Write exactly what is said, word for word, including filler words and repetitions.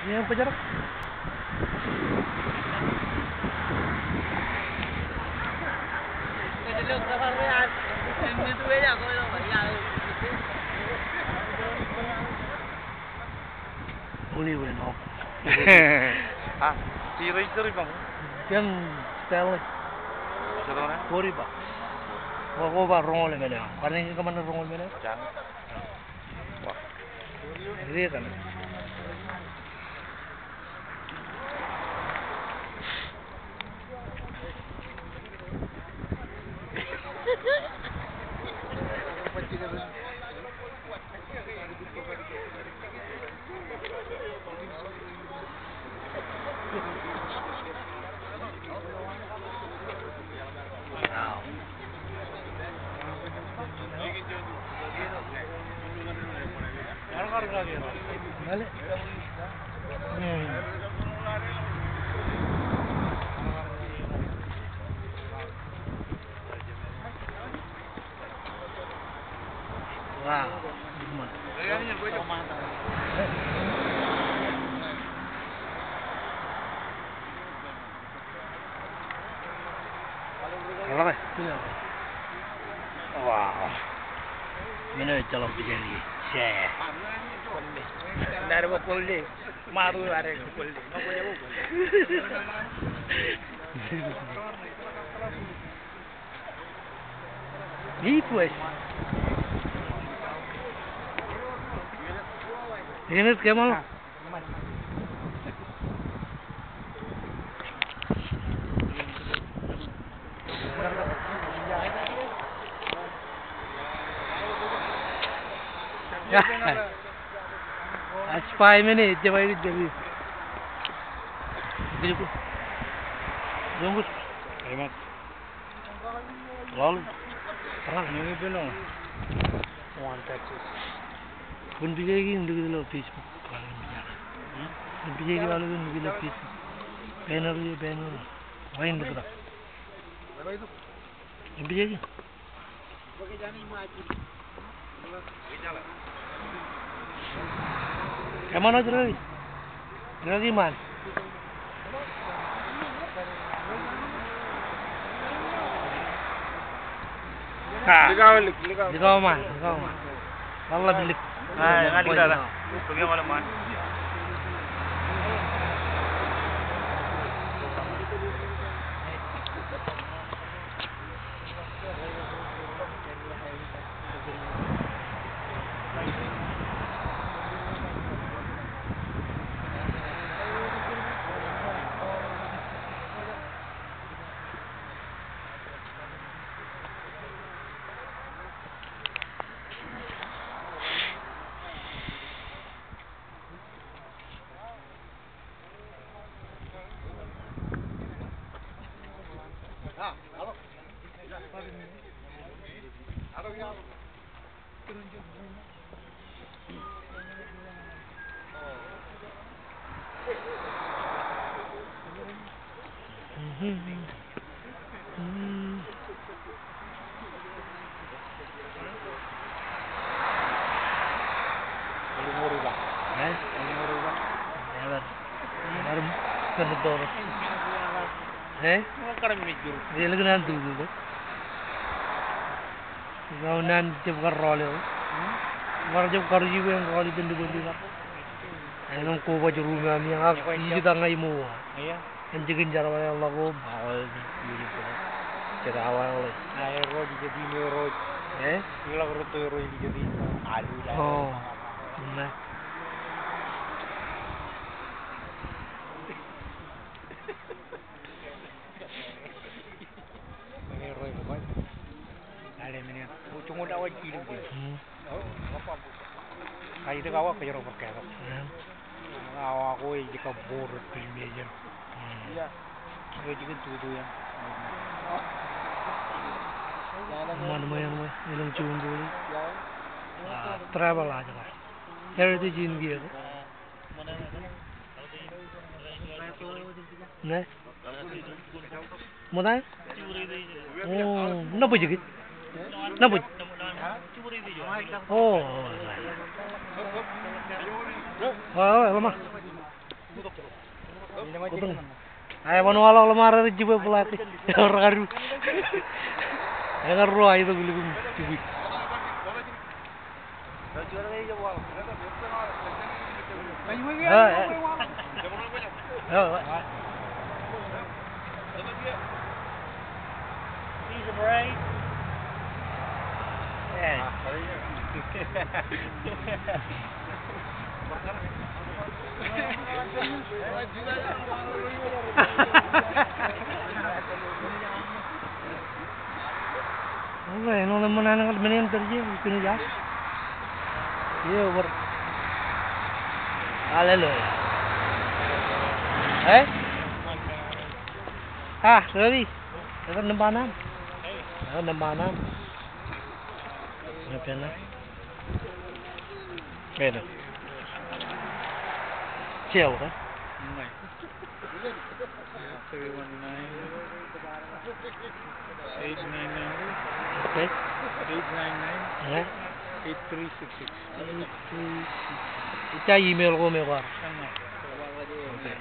Iien bōjrak. Only when off. Ah, si racer ibañ. Iien Stanley. Forty bucks. Ko, ko bar roñoul emān eo. Kwaar nañinmej kōṃṃan roñoul emān eo? Jan. Wa. Ri kaṇ. Wow. Wow. Mene ejjeḷọk pijaini. Share. Nar ba kolle. Maat eo are kolle. Midwest. Eñin, come on. Ej five minutes, ej ba ej ba. Very good. Very good. Very much. Lale. Tōre ñe ippān eo. One Texas. Kwōn pijaiki im likūt ilo Facebook. Kwōn pijaiki, kwōn likūt ilo Facebook. Banner eo, banner eo. Wāween likūt eo. Kwōn pijaiki. Eṃṃan eo, Jiroki. Jiroki ṃaan. Likao, lik-, likao. Likao ṃaan, likao ṃaan. Ḷaḷḷap lik. Aa, ña lik tata. Likao ṃaan. Eh? Ebar, ebar kōn toro. Eh? Ebar kōn an tutu. Ikaw naan jab kar rọọl eo. Bar jab kar iwōj en rọọl ippān twenty-four. Āinwōt kobaj ruum eo ami ak ijitōk ña imowa. Āinwōt jikin jerbal eo ḷọk ko. Jet awa eo ḷe. Ej rọọl ijo team eo rọọl. Eh? Ilọk rūtto eo rọọl ijo team. Alu. Oh. Ṇe. Āinwōt rọọl ko baj. Āinwōt men eo. Joñoul awa jidik. Hmm. Kajidik awa kōjro bar ketok. Hmm. Awa ko ej kab bor eo pil mejān. Hmm. Eo jikin tutu iaan. Eṃṃan, eṃṃan, eṃṃan. Elōñ juon ball. Ah, travel ajak. Heritage in kiiō ko. Ṇe? Ṃokta? Oh, nabōj kōj? Nabōj? Oh. Oh, eḷaññe. Kōtōn. Ae ban waḷọk ḷōṃaro rej jibwe black. Ewōr kadu. Eñin ruo ae itok ilikum jibwe. He's a brave. Yeah. All right, āinwōt eṃṃan an kar men in tōre, you can just. Yeah, over. Hallelujah. Eh? Ah, sorry. Ekar nōṃba naan. Ekar nōṃba naan. Nōṃba naan. Āinwōt. Jeḷā ke? Three one nine, eight nine nine. Okay. Eight nine nine, eight three six six. Eight three six six. Ij ja email ko me kwaar. Eñin. Okay.